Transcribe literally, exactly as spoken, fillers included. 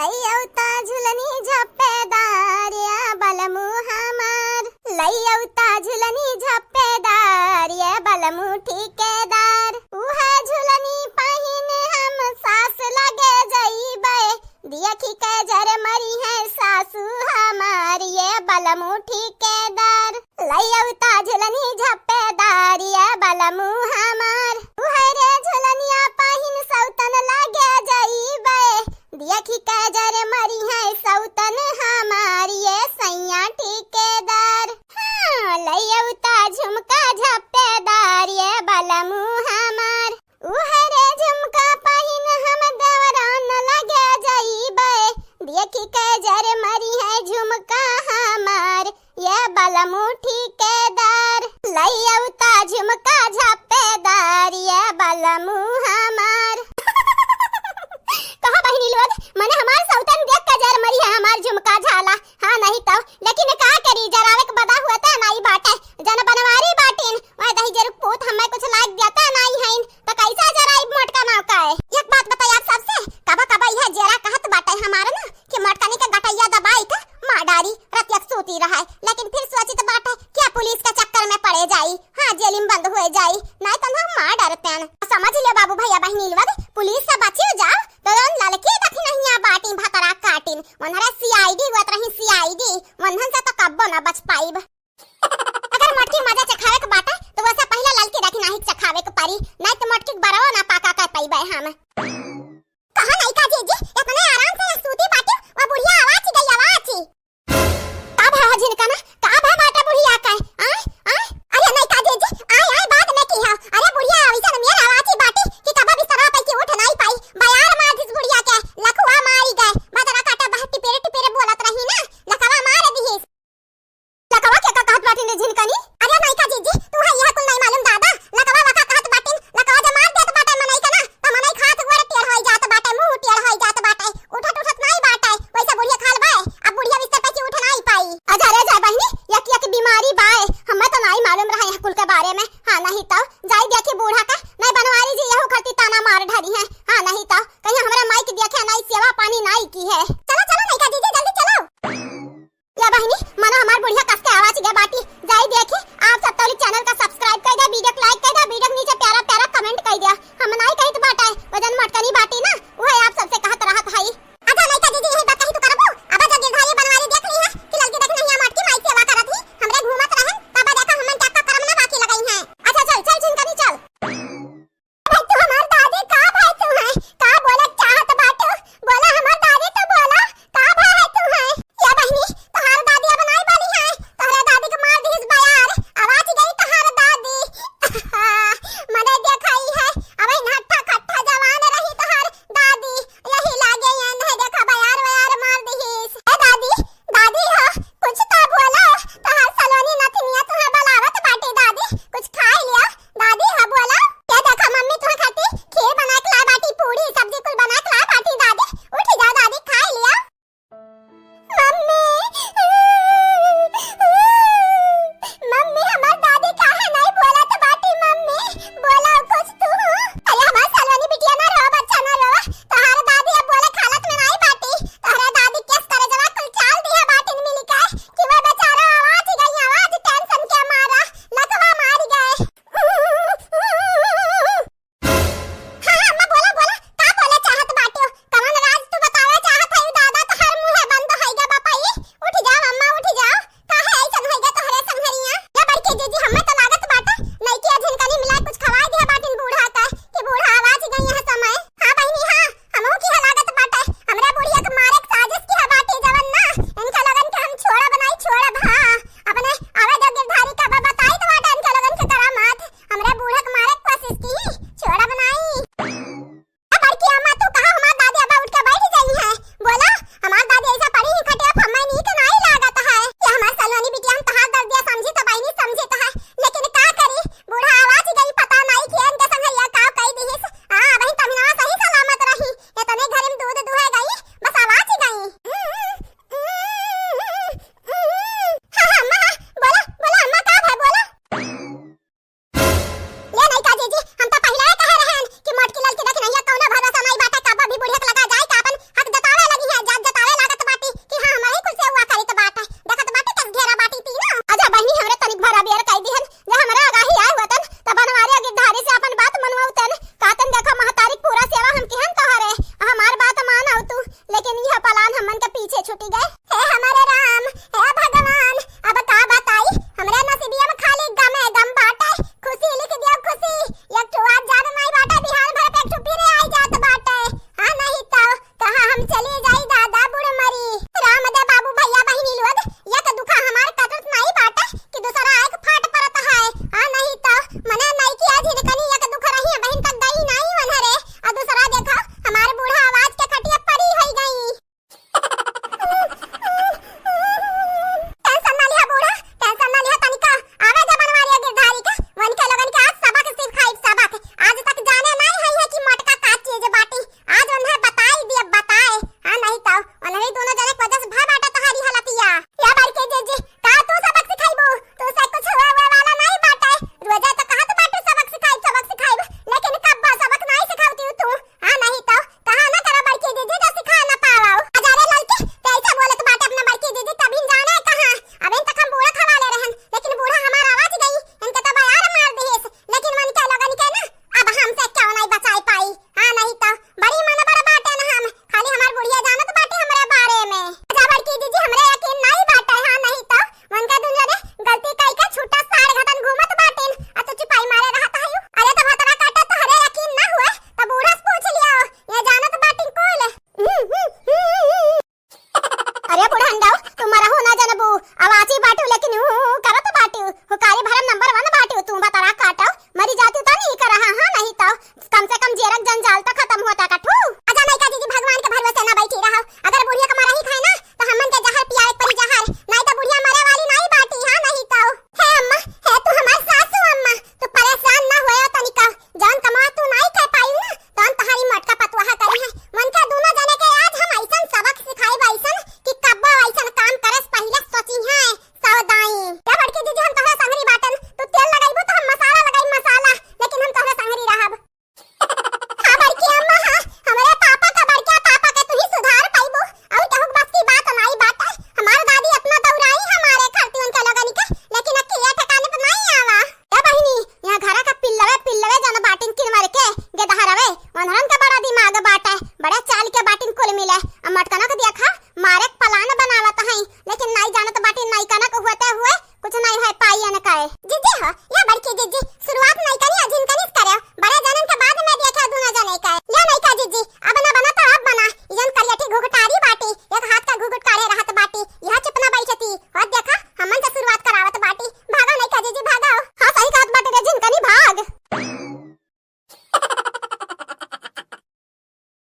लइयौता झुलनी झप्पेदार ये बलमू हमार, लइयौता झुलनी झप्पेदार ये बलमू ठिकेदार। उहे झुलनी पहिन हम सास लगे जइबे, देखी के जर मरिहैं सासू हमार ये बलमू ठिकेदार। लइयौता झुलनी झप्पेदार ये बलमू हमार, उहे रे झुलनिया पहिन सौतन लगे जइबे, देखी के जर मरिहैं सौतन हमार ये सैया ठिकेदार। हाँ, लइयौता झुमका झप्पेदार ये बलमू हमार, उहे रे झुमका पहिन हम देवरान लगे जइबे, देखी के जर मरिहैं झुमका हमार ये बलमू ठिकेदार। लइयौता झुमका झप्पेदार ये बलमू हमार। कहा बहिनी लोग, मने हमार सौतन देख के जर मरिहैं हमार झुमका झाला। हाँ, नहीं तो, लेकिन का करी, जरावे के बदा हुआ त नाई बाटे, जन बनवारी बाटिन, वह दही जरूर पूत हमें कुछ लाग दिया त नाई हइन, तो कैसे जराई मोटका नाव का है? एक बात बताई आप सबसे, कबा कबा यह जेरा कहत बाटे हमारे ना कि मोटकनी के गटैया दबाई के मार डारी, रतिया के सूती रहे, लेकिन फिर सोचित बाटे छूटी गए। हे हमरे राम, हे भगवान, अब का बताई, हमरे नसीबिया में खाली गमे गम बाटे। खुशी लिख दियो खुशी, एक ठो आज जान नाई बाटे, बिहान भर पे एक ठो फिर आई जात बाटे। हाँ नहीं तो कहाँ हम चली जाई दादा बुढ़ मरी। राम दे बाबू भैया बहिनी लोग, एक दुखा हमार कटत नाई बाटे कि दूसरा एक फाट परत है। हाँ नहीं तो मने नाई की आज हिरकनी एक दुख रही है बहिन तक गई नाई वनहरे, और दूसरा देखो हमार बूढ़ा आवाज के खटिया परी होई गई। Tension ना लिहा बूढ़ा, tension ना लिहा तनिका। आवे दे बनवारिया गिरधारी के, वनके लोगन के आज सबक सिखाइब, सबक। आज तक जाने नाई है, है कि मोटका का चीज बाटी। आज उन्हें बताई दिए, बताए। हाँ, नहीं तो उन्हें दोनों जने के वजह से भय बाटे तहारी हालतिया। या बड़के जीजी, का तू सबक सिखाइबू? तू से कुछ हुए, हुए वाला नाई बाटे। रोजे तो कहत बाटे सबक सिखाइब, सबक सिखाइब, लेकिन कब्बो सबक नाई सिखावती तू। हाँ, नहीं तो कहा ना करा बड़की दीदी तो सिखा ना पावा। अरे लड़की, ते ऐसे बोलत बाटे अपना बड़की दीदी, तभी जाने कहाँ। अबे तक हम बूढ़ा खवाले रहन, लेकिन बूढ़ा हमार आवाज गई, इनके तो बयार मार दिहिस। लेकिन मन के लोगन के ना, अब हमसे क्यों नहीं बचाई पाई। हाँ, नहीं तो बड़ी मन बड़ बाटे ना हम, खाली हमार बुढ़िया जानत बाटे हमरे बारे में। जा बड़की दीदी, हमरे यकीन नहीं बाटे। हाँ, नहीं तो मन के दुनिया ने गलती कई के छुट्टा साढ़ घतन घूमत बाटिन, आ तू चुपाई मारे रहत हयू। अरे तो भतरा काटे तोहरे यकीन ना हुए, तो बूढ़ा से पूछ लियो, ये जानत बाटिन कुल। अरे बुढ़ंडा, तू मरहू ना जनबू, अवाची बाटू लेकिन हूँ, हूँ करत बाटू, हुकारी भरम number one बाटू, तू भतरा काटो, मरी जाती तो नहीं कर रहा, हाँ नहीं तो कम से कम जेरक जंजाल तो खतम होता कठू। अच्छा नहीं का दीदी, भगवान के भरोसे ना बैठी रहो, अगर बुढ़िया के मरही खाए ना तो हमन के जहर पियावे के पड़ी जहर, नहीं तो बुढ़िया मरे वाली नहीं बाटी, हाँ नहीं तो। हे अम्मा, हे तू हमार सासू अम्मा, तू परेशान ना होयो तनिका, जौन कमवा तू नाई कर पाई ना, तौन तहारी मोटका पतुआ करी है। मन के दोनों जने के आज हम ऐसन सबक सिखाइब ऐसन कि कब्बो ऐसन काम करे से पहिले सोची है सौ दाई। क्या बड़की दीदी, हम तोहरा संगरी बाटन, तू तेल लगाइबू तो हम मसाला लगाई मसाला, लेकिन हम तोहरा संगरी रहब। हाँ बड़की अम्मा, हाँ, हमरे पापा का, बड़के पापा के तू ही सुधार पाइबू, और केहू के बस की बात नाई बाटे। हमार दादी अपना दौराई हमारे खरती उनके लोगन के, लेकिन अक्की ये ठिकाने पे नाई आवा। ए बहिनी, यहाँ घरा का पिल्लवे, पिल्लवे जन बाटिन किन मर के, गेदहरवे, वनरन के बड़ा दिमाग बाटे, बड़े चाल के बाटिन कुल मिले। अब मटकनों के देखा, मारे